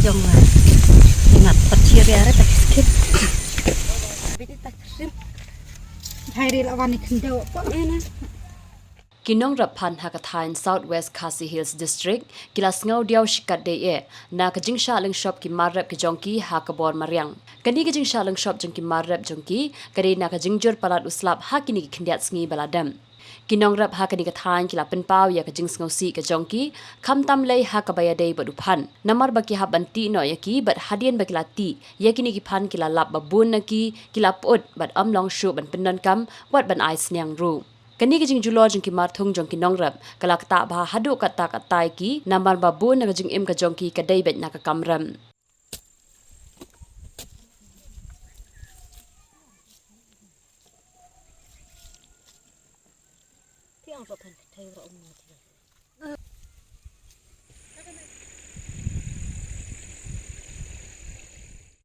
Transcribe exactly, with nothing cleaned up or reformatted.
Jong la. Ngat pat chi ria re ta skip. Bini ta krim. Hai ri la wan ni khyndew pa ena. Ki nongrep phan ha ka thaiñ South West Khasi Hills District ki la sngew diaw shikatdei eh na ka jingshah lyngshop ki mar rep ki jong ki ha ka bor mariang. Kane ka jingshah lyngshop jong ki mar rep jong ki ka dei na ka jingjur palat u slap ha kine ki khyndiat sngi ba la dep. Ki nongrep ha kane ka thaiñ ki la pynpaw ïa ka jingsngewsih ka jong ki, khamtam lei ha kaba ïadei bad u phan. Namar ba ki hap ban tih noh ïa ki bad hadien ba ki la tih ïa kine ki phan ki la lap ba bun na ki ki la pyut bad ym long shuh ban pyndonkam wat ban ai sniang ruh. Kane ka jingjulor jong ki mar thung jong ki nongrep ka la ktah bha haduh katta katta ïa ki namar ba bun na ka jingim ka jong ki ka dei beit na ka kam rep.